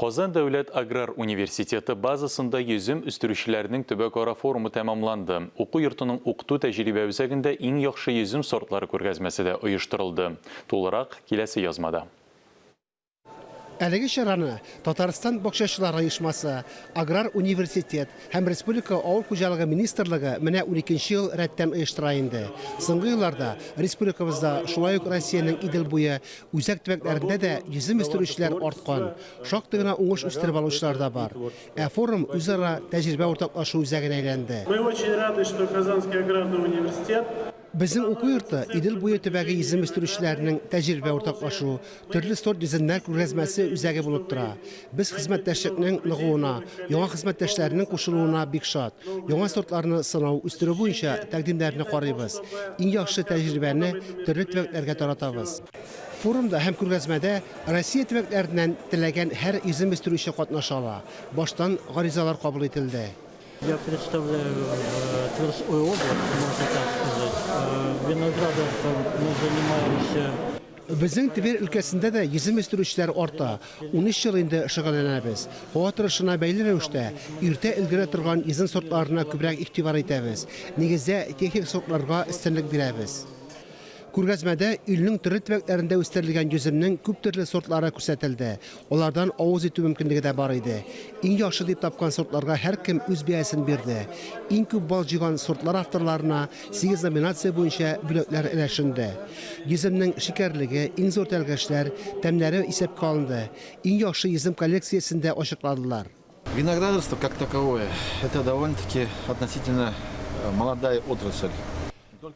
Казан дәүләт аграр университеты базасында йөзем үстерүчеләрнең төбәкара форумы тәмамланды. Уку йортының укыту-тәҗрибә үзәгендә иң яхшы йөзем сортлары күргәзмәсе дә оештырылды. Тулырак, киләсе язмада. Әлеге чараны Татарстан бакчачылар оешмасы, Аграр университет һәм республика Авыл хуҗалыгы министрлыгы менә уникенче ел рәттән оештыра инде. Соңгы елларда республикабызда, шулай ук Россиянең Идел буе Үзәк төбәкләрендә дә йөзем үстерүчеләр арткан, шактый гына уңыш үстереп алучылар да бар. Ә форум үзара тәҗрибә уртаклашу үзәгенә әйләнде. Мы очень рады, что Казанский аграрный университет. Безнең уку йорты Идел буе төбәге йөзем үстерүчеләренең тәҗрибә уртаклашу, төрле сорт йөземнәр күргәзмәсе үзәге булып тора. Без хезмәттәшлекнең ныгуына, яңа хезмәттәшләрнең кушылуына бик шат. Яңа сортларны сынау, үстерү буенча тәкъдимнәрне карыйбыз. Иң яхшы тәҗрибәне төрле төбәкләргә таратабыз. Форумда һәм күргәзмәдә Россия төбәкләреннән теләгән һәр йөзем үстерүче катнаша ала. Баштан гаризалар кабул ителде. Я представляю Тверскую область, можно так сказать. Виноградарством мы занимаемся. Безнең Тверь өлкәсендә дә йөзем үстерүчеләр арта. 13 ел инде шөгыльләнәбез. Һава торышына бәйле рәвештә, иртә өлгерә торган йөзем сортларына күбрәк игътибар итәбез. Нигездә, техник сортларга өстенлек бирәбез. Күргәзмәдә илнең төрле төбәкләрендә үстерелгән йөземнең күп төрле сортлары күрсәтелде. Алардан авыз итү мөмкинлеге дә бар иде. Иң яхшы дип тапкан сортларга һәркем үз бәясен бирде. Иң күп балл җыйган сортлар авторларына сигез номинация буенча бүләкләр өләшенде. Йөземнең шикәрлеге, иң зур тәлгәшләр, тәмнәре исәпкә алынды. Иң яхшы йөзем коллекциясен дә ачыкладылар. Виноградарство как таковое, это довольно-таки относительно молодая отрасль.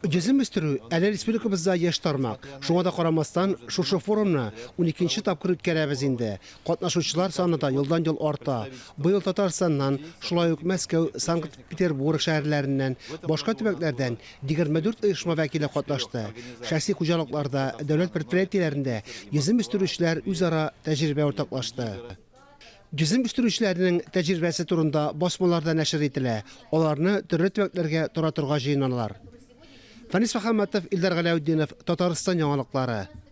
Йөзем үстерү әле республикабызда яшь тармак. Шуңа да карамастан, шушы форумны уникенче тапкыр үткәрәбез инде. Катнашучылар саны да елдан-ел арта. Быел Татарстаннан, шулай ук Мәскәү, Санкт-Петербург шәһәрләреннән, башка төбәкләрдән 24 оешма вәкиле катнашты. Шәхси хуҗалыкларда, дәүләт предприятиеләрендә йөзем үстерүчеләр үзара тәҗрибә уртаклашты. Йөзем үстерүчеләрнең тәҗрибәсе турында басмалар да нәшер ителә, аларны төрле төбәкләргә таратырга җыеналар. Фәнис Мөхәммәтов, Илдар Галәүтдинов, Татарстан яңалыклары.